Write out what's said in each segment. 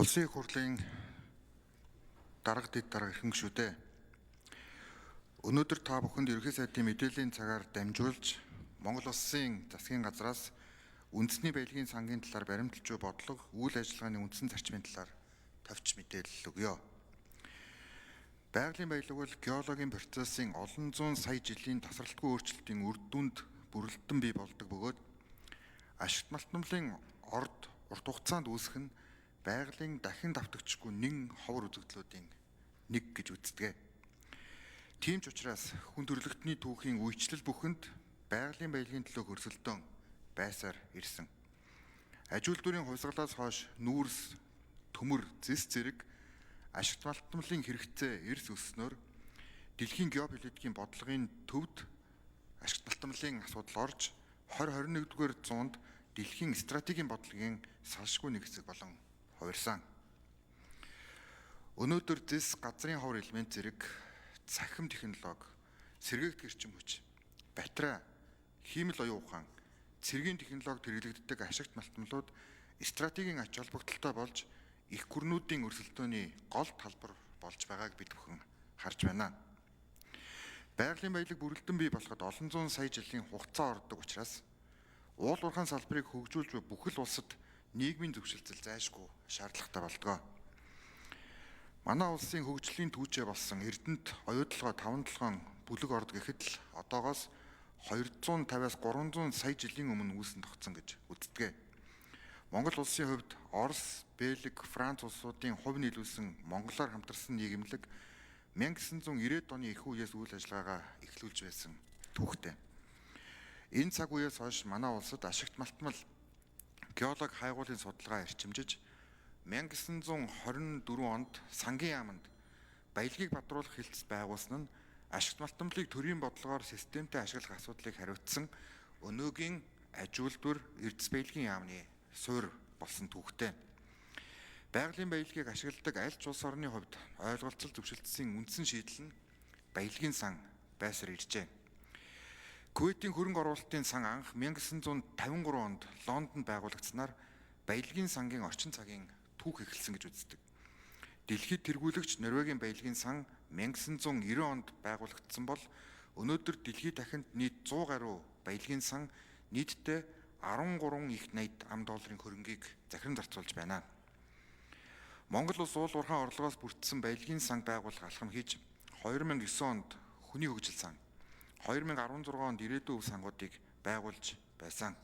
Улсын их хурлын дарга дэд дарга эрхэм гишүүдээ. Өнөөдөр та бүхэнд Ерөнхий сайдын мэдээллийн цагаар дамжуулж Монгол улсын засгийн газраас үндэсний баялагын сангийн талаар баримталж буй бодлого, үйл ажиллагааны үндсэн зарчмын талаар товч мэдээлэл өгье. Байгалийн баялаг бол геологийн процессын олон зуун сая жилийн тасралтгүй өөрчлөлтийн үр дүнд бүрэлдэн бий болдог бөгөөд ашигт малтмлын орд урт хугацаанд үүсэх нь байгалийн дахин давтагдчихгүй нэн ховор үзэгдлүүдийн нэг гэж үздэг. Тийм ч учраас хүн төрөлхтний түүхийн үечлэл бүхэнд байгалийн баялагын төлөө хөрсөлдөөн байсаар ирсэн. Ажиулдврын хувьсгалаас хойш нүүрс, төмөр, зэс зэрэг ашигт малтмлын хэрэгцээ эрс өсснөөр дэлхийн геополитикийн бодлогын төвд ашигт малтмлын асуудал орж 20 21-р зуунд дэлхийн стратегийн бодлогын салшгүй нэг хэсэг болон хувирсан. Өнөөдөр зэс, газрын ховор элемент зэрэг цахим технологи, сэргээгдэх эрчим хүч, батарей, хиймэл оюун ухаан, цэргийн технологид хэрэглэгддэг ашигт малтмлууд стратегийн ач холбогдолтой болж эх гүрнүүдийн өрсөлдөөний гол талбар болж байгааг бид бүхэн харж байна. Байгалийн баялаг бүрэлдэн бий болоход олон зуун сая жилийн хугацаа ордог учраас уул уурхайн салбарыг хөгжүүлж буй бүхэл улсад нийгмийн зөвшөлтсөл зайлшгүй шаардлагатай болдог. Манай улсын хөгжлийн түүчээ болсон Эрдэнэт Оюутолгой таван толгойн бүлэг орд гэхэд л одоогоос 250-аас 300 сая жилийн өмнө үүсэн тогтсон гэж үздэг. Монгол улсын хувьд Орос, Бельги, Франц улсуудын хувь нийлүүлсэн монголоор хамтарсан нийгэмлэг 1990-ад оны их үеэс үйл ажиллагаагаа эхлүүлж байсан түүхтэй. Энэ цаг үеэс хойш манай улсад ашигт малтмал геолог хайгуулын судалгаа эрчимжиж 1924 онд сангийн яаманд баялагийг бадруулах хэлц байгуулсан нь ашигт малтмлыг төрийн бодлогоор системтэй ашиглах асуудлыг хариуцсан өнөөгийн аж үйлдвэр эрдэс баялагын яамны суурь болсон түүхтэй. Байгалийн баялагийг ашигладаг аль ч улс орны хувьд ойлголцол зөвшөлдсөн үндсэн шийдэл нь баялагын сан байсаар иржээ. Кувейтийн хөрөнгө оруулалтын сан анх 1953 онд Лондонд байгуулагдсанаар баялагын сангийн орчин цагийн түүх эхэлсэн гэж үздэг. Дэлхийд тэргүүлэгч Норвегийн баялагын сан 1990 онд байгуулагдсан бол өнөөдөр дэлхийд дахинд нийт 100 гаруй баялагын сан нийтдээ 13 их 80 ам долларын хөрөнгийг захиран зарцуулж байна. Монгол улс уул уурхайн орлогоос бүрдсэн баялагын сан байгуулах алхам хийж 2009 онд хүний хөгжил сан, 2016 онд ирээдүйн өв сангуудыг байгуулж байсан.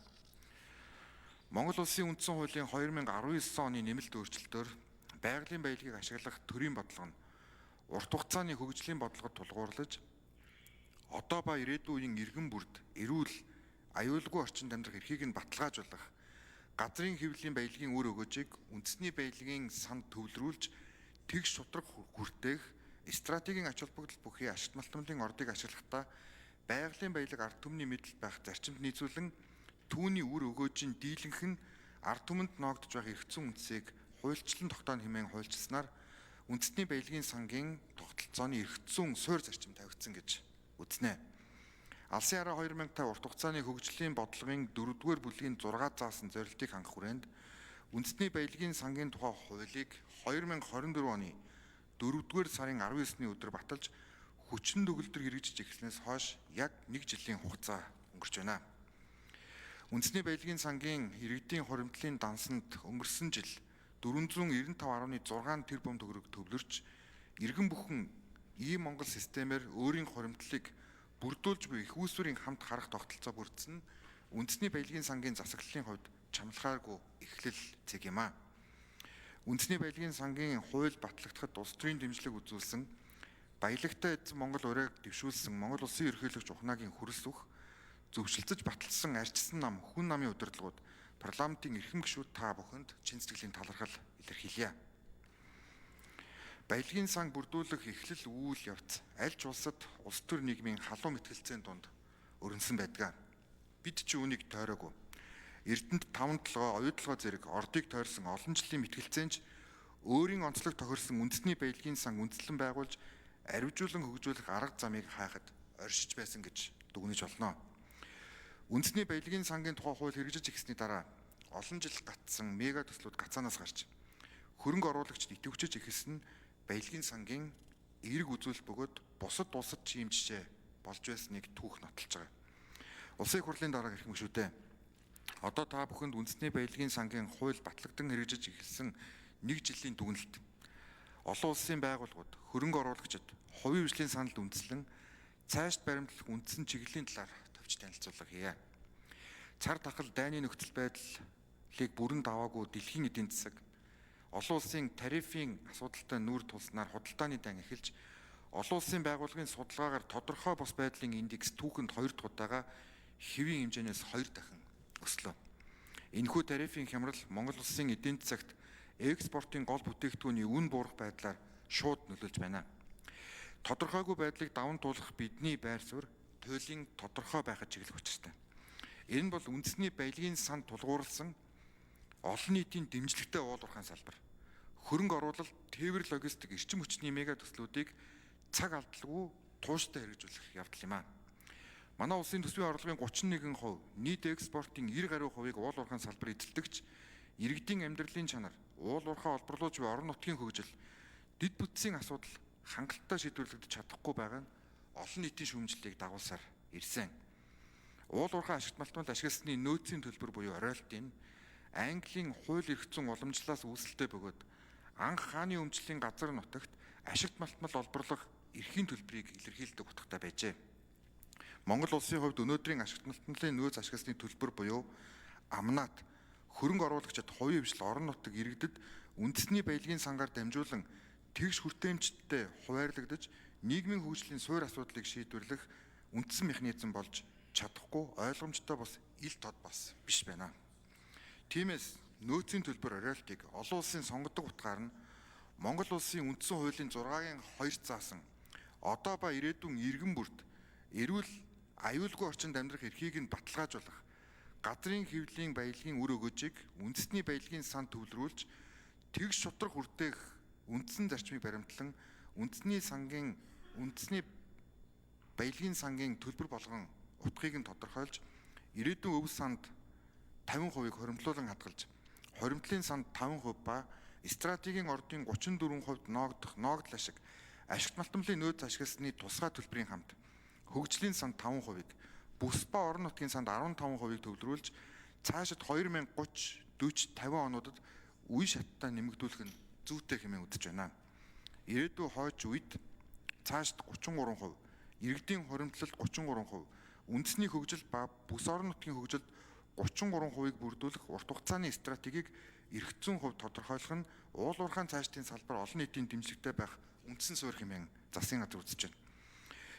Монгол улсын үндсэн хуулийн 2019 оны нэмэлт өөрчлөлтөөр байгалийн баялагийг ашиглах төрийн бодлого нь урт хугацааны хөгжлийн бодлогод тулгуурлаж одоо ба ирээдүйн үеийн иргэн бүрд эрүүл аюулгүй орчинд амьдрах эрхийг нь баталгаажуулах газрын хэвлэлийн баялагын үр өгөөжийг үндэсний баялагын санд төвлөрүүлж тэгш шударга хүртээх стратегийн ач холбогдол бүхий ашигт малтмлын ордыг ашиглахдаа байгалийн баялаг ард түмний мэдэлд байх зарчимд нийцүүлэн түүний үр өгөөжийн дийлэнх нь ард түмэнд ноогдож байх эрх зүйн үндсийг хуульчлан тогтооно хэмээн хуульчилснаар үндэсний баялагын сангийн тогтолцооны эрх зүйн суурь зарчим тавигдсан гэж үзнэ. Алсын хараа 2050 урт хугацааны хөгжлийн бодлогын 4-р бүлгийн 6 заасан зорилтыг хангах хүрээнд үндэсний баялагын сангийн тухай хуулийг 2024 оны 4-р сарын 19-ны өдөр баталж хүчин төгөлдөр хэрэгжиж эхэлснээс хойш яг нэг жилийн хугацаа өнгөрч байна. Үндэсний баялагын сангийн иргэдийн хуримтлалын дансанд өнгөрсөн жил 495.6 тэрбум төгрөг төвлөрч иргэн бүхэн ийм Монгол системээр өөрийн хуримтлалыг бүрдүүлж буй эх үүсвэрийн хамт харах тогтолцоо бүрдсэн нь үндэсний баялагын сангийн засаглалын хувьд чамлахааргүй эхлэл зэг юм аа. Үндэсний баялагын сангийн хууль батлагдахад улс төрийн дэмжлэг үзүүлсэн баялагтай эзэн Монгол урайг дэвшүүлсэн Монгол улсын ерөнхийлөгч Ухнаагийн хөрс үх зөвшөлдөж баталсан арчсан нам хүн намын удирдлагууд парламентын эрхэм гишүүд та бүхэнд чин сэтгэлийн талархал илэрхийлье. Баялагын сан бүрдүүлэх эхлэл үйл явц аль ч улсад улс төр нийгмийн халуун мэтгэлцээний дунд өрнөсөн байдаг. Бид ч үүнийг тойроогүй. Эрдэнэт таван толгой, оюутолгой зэрэг ордыг тойрсон олон жилийн мэтгэлцээн ч өөрийн онцлог тохирсон үндэсний баялагын сан үндэслэн байгуулж аривжуулан хөгжүүлэх арга замыг хайхад оршиж байсан гэж дүгнэж болно. Үндэсний баялагын сангийн тухай хууль хэрэгжиж эхэлсний дараа олон жил гатсан мега төслүүд гацаанаас гарч хөрөнгө оруулагчид идэвхжиж эхэлсэн нь баялагын сангийн эерэг үзүүлэлт бөгөөд бусад улсад чим жишээ болж байсныг түүх нотолж байгаа. Улсын их хурлын дарга эрхэм гишүүдээ, одоо та бүхэнд үндэсний баялагын сангийн хууль батлагдсан хэрэгжиж эхэлсэн нэг жилийн дүгнэлт, олон улсын байгууллагууд, хөрөнгө оруулагчид, хувийн хөгжлийн саналд үндэслэн цаашд баримтлах үндсэн чиглэлийн талаар товч танилцуулга хийе. Цар тахал, дайны нөхцөл байдлыг бүрэн даваагүй дэлхийн эдийн засаг, олон улсын тарифын асуудалтай нүүр тулснаар худалдааны дан эхэлж, олон улсын байгууллагын судалгаагаар тодорхой бус байдлын индекс түүхэнд 2 дахь удаага хэвийн хэмжээнээс 2 дахин өслөө. Энэхүү тарифын хямрал Монгол улсын эдийн засагт экспортын гол бүтээгдэхүүний үн буурах байдлаар шууд нөлөөлж байна. Тодорхойгүй байдлыг даван туулах бидний байр суурь туйлын тодорхой байхад чиглэх учиртай. Энэ бол үндэсний баялагын санд тулгуурласан олон нийтийн дэмжлэгтэй уул уурхайн салбар. Хөрөнгө оруулалт, тээвэр логистик, эрчим хүчний мега төслүүдийг цаг алдалгүй тууштай хэрэгжүүлэх явдал юм аа. Манай улсын төсвийн орлогын 31%, нийт экспортын 90 гаруй хувийг уул уурхайн салбар эзэлдэгч, иргэдийн амьдралын чанар, уул уурхай олборлуулж буй орон нутгийн хөгжил, дэд бүтцийн асуудал хангалттай шийдвэрлэгдэж чадахгүй байгаа нь олон нийтийн шүүмжлэлийг дагуулсаар ирсэн. Уул уурхай ашигт малтмал ашигласны нөөцийн төлбөр буюу оройлтын Английн хууль эрх зүйн уламжлалаас үүсэлтэй бөгөөд анх хааны өмчлийн газар нутагт ашигт малтмал олборлох эрхийн төлбөрийг илэрхийлдэг утгатай байжээ. Монгол улсын хувьд өнөөдрийн ашигт малтмалын нөөц ашигласны төлбөр буюу амнат хөрөнгө оруулагчид, хувийн хвшил, орон нутаг иргэдэд үндэсний баялагын сангаар дамжуулан тэгш хүртээмжтэй хуваарлагдаж нийгмийн хөгжлийн суур асуудлыг шийдвэрлэх үндсэн механизм болж чадахгүй, ойлгомжтой бус ил тод бас биш байна. Тиймээс нөөцийн төлбөр оройлтыг олон улсын сонгодог утгаар нь Монгол улсын үндсэн хуулийн 6-гийн 2 заасан одоо ба ирээдүйн иргэн бүрт эрүүл аюулгүй орчинд амьдрах эрхийг нь баталгаажуулах газрын хэвлэлийн баялагын үр өгөөжийг үндэсний баялагын санд төвлөрүүлж тэгш шударга хүртээх үндсэн зарчмыг баримтлан үндэсний сангийн үндэсний баялагын сангийн төлбөр болгон утгыг нь тодорхойлж ирээдүйн өв санд 50%-ийг хоримтлуулан хадгалж хоримтлын санд 5% ба стратегийн ордын 34% ноогдох ноогдол ашиг ашигт малтмалын нөөц ашигласны тусгай төлбөрийн хамт хөгжлийн санд 5%-ийг бүс ба орон нутгийн санд 15%-ийг төвлөрүүлж цаашид 2030 40 50 онуудад үе шаттай нэмэгдүүлэх нь зүйтэй хэмээн үзэж байна. Ирээдүйн хойч үед цаашид 33%, иргэдийн хуримтлалд 33%, үндэсний хөгжил ба бүс орон нутгийн хөгжилд 33%-ийг бүрдүүлэх урт хугацааны стратегийг эрх зүйн хувьд тодорхойлох нь уул уурхайн цаашдын салбар олон нийтийн дэмжлэгтэй байх үндсэн суурь хэмээн засгийн газар үзэж байна.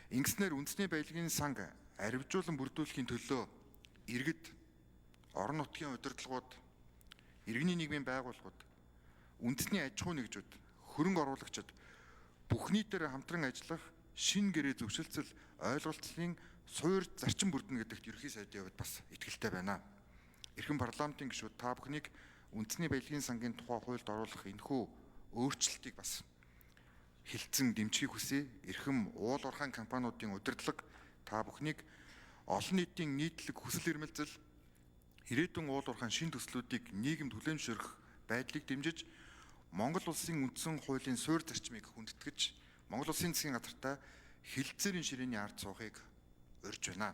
Ингэснээр үндэсний баялагын санг аривжуулан бүрдүүлэхийн төлөө иргэд, орон нутгийн удирдлагууд, иргэний нийгмийн байгууллагууд, үндэсний аж ахуйн нэгжүүд, хөрөнгө оруулагчид бүх нийтээр хамтран ажиллах шинэ гэрээ зөвшөлтсөл ойлголцлын суур зарчим бүрдэнэ гэдэгт ерөнхий сайдын хувьд бас итгэлтэй байна. Эрхэм парламентын гишүүд, та бүхнийг үндэсний баялагын сангийн тухай хуульд оруулах энэхүү өөрчлөлтийг бас хэлэлцэн дэмжихийг хүсье. Эрхэм уул уурхайн компаниудын удирдлага та бүхнийг олон нийтийн нийтлэг хүсэл эрмэлзэл, ирээдүйн уул уурхайн шинэ төслүүдийг нийгэмд хүлээн зөвшөөрөх байдлыг дэмжиж Монгол улсын үндсэн хуулийн суурь зарчмыг хүндэтгэж Монгол улсын засгийн газартаа хэлэлцээрийн ширээний ард суухыг урьж байна.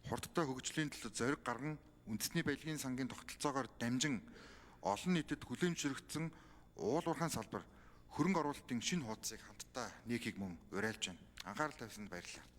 Хурдтай хөгжлийн төлөө зориг гарган үндэсний баялагын сангийн тогтолцоогоор дамжин олон нийтэд хүлээн зөвшөөрөгдсөн уул уурхайн салбар хөрөнгө оруулалтын шинэ хуудсыг хамтдаа нээхийг мөн уриалж байна. Анхаарал тавьсанд баярлалаа.